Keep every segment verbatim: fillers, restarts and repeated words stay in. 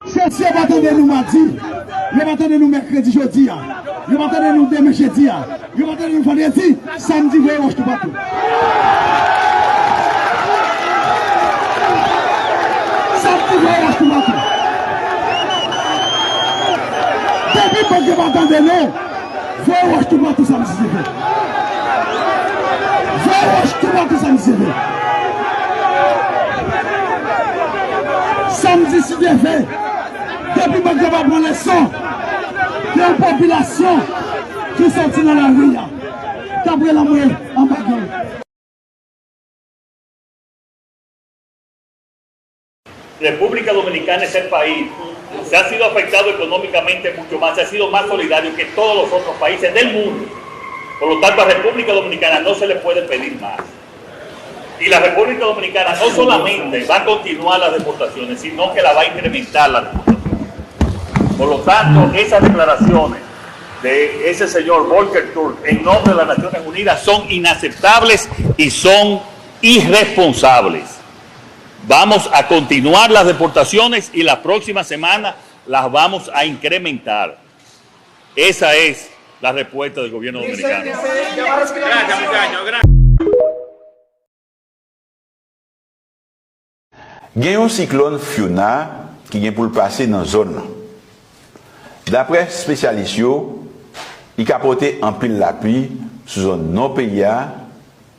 Se si yo pa tande nou madi, yo pa tande nou mèkredi jodi a, yo pa tande nou demen jedi a, yo pa tande nou vandredi, samdi voye wòch toupatou. Samdi voye wòch toupatou. Depi bank yo pa tande nou, voye wòch toupatou samdi si Dye vle. Voye wòch toupatou samdi si Dye vle. Samdi si Dye vle. Depi bank yo pa pran leson de yon popilasyon ki soti nan lari a, k ap rele anmwe anba gang. República Dominicana es el país que ha sido afectado económicamente mucho más, ha sido más solidario que todos los otros países del mundo. Por lo tanto, a República Dominicana no se le puede pedir más. Y la República Dominicana no solamente va a continuar las deportaciones, sino que la va a incrementar las deportaciones. Por lo tanto, esas declaraciones de ese señor Volker Türk en nombre de las Naciones Unidas son inaceptables y son irresponsables. Vamos a continuar las deportaciones y la próxima semana las vamos a incrementar. Esa es la respuesta del gobierno dominicano. Gracias, muchachos. Gracias. Gen yon siklòn Fiona ki gen pou l pase nan zòn nan. Daprè espesyalis yo, li ka pote anpil lapli sou zòn nò peyi a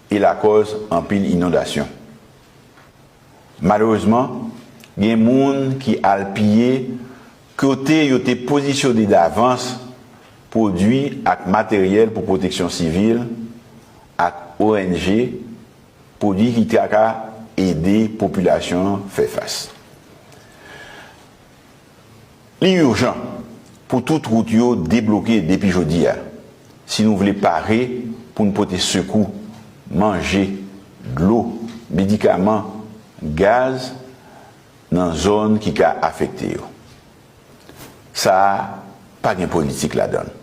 e lakòz anpil inondasyon. Malerezman, gen moun ki al piye kote yo te pozisyone davans pwodui ak materyèl pou pwoteksyon sivil ak O N G, pwodui ki ta ka ede popilasyon an fè fas. Li ijan pou tout wout yo debloke depi jodi a, si nou vle pare pou n pote sekou, manje, dlo, medikaman, gaz nan zòn ki ka afekte yo. Sa a pa gen politik ladan l.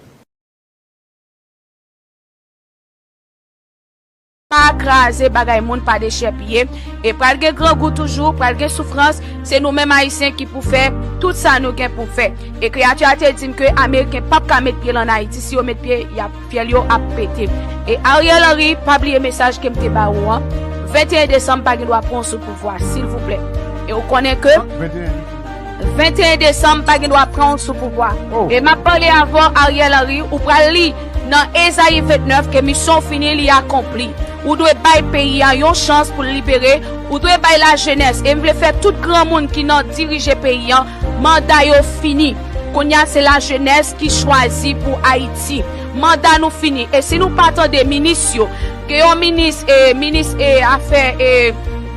Pa kraze bagay moun, pa dechèpiye. E pral gen grangou toujou, pral gen soufrans. Se nou menm Ayisyen ki pou fè tout sa nou gen pou fè. E kreyati a te di m ke Ameriken p ap ka met pye l ann Ayiti. Si yo met pye, y ap, fyèl yo ap pete. E Ariel Henry, pa bliye mesaj ke m te ba ou an. Venteyen desanm pa gen dwa pran w sou pouvwa, silvouplè. E ou konnen ke venteyen desanm pa gen dwa pran w sou pouvwa. E m ap pale avè w, Ariel Henry, ou pral li nan Ezayi vennèf ke misyon w fini, li akonpli. Ou dwe bay peyi a yon chans pou l libere. Ou dwe bay lajenès. E m vle fè tout granmoun ki nan dirije peyi an, manda yo fini. Kounye a, se lajenès ki chwazi pou Ayiti. Manda nou fini. E si nou pa tande minis yo, gen yon minis, e, minis, e, afè, e,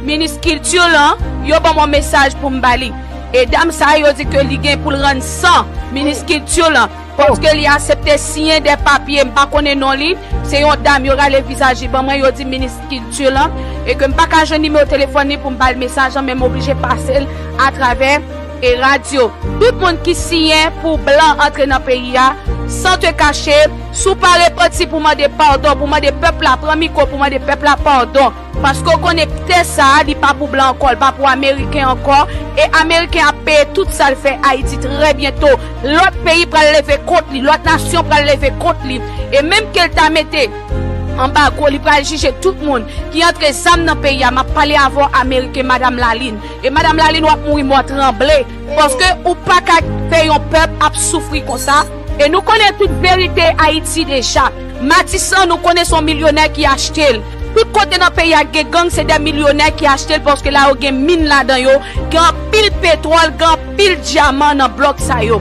minis kilti lan, yo ban m yon mesaj pou m ba li. E dam sa a, yo di ke li gen pou l rann san minis kilti lan, paske li aksepte siyen de papye, m pa konnen non li, se yon dam, yo rale vizaj li ban mwen, yo di minis kilti lan, e ke m pa ka jwenn nimewo telefòn li pou m ba l mesaj lan, men m oblije pase l atravè e radyo. Tout moun ki siyen pou blan antre nan peyi a, san te kache, si w pa repanti pou mande padon, pou mande pèp la, pran mikwo pou mande pèp la padon. Paske w konnen tè sa a, li pa pou blan ankò, li pa pou Ameriken ankò, e Ameriken ap peye tout sa l fè Ayiti trè byento. Lòt peyi pral leve kont li, lòt nasyon pral leve kont li. E menm ke l ta mete anbago, li pral jije tout moun ki antre zam nan peyi a. M ap pale avè w, Ameriken, Madanm Lalin. E Madanm Lalin, w ap mouri mò tranble. Paske ou pa ka fè yon pèp ap soufri konsa. E nou konnen tout verite Ayiti deja. Matisan, nou konnen se yon milyonè ki achte l. Tout kote nan peyi a gen gang, se de milyonè ki achte l, paske la yo gen min ladan yo, gen anpil petwòl, gen anpil dyaman nan blòk sa yo.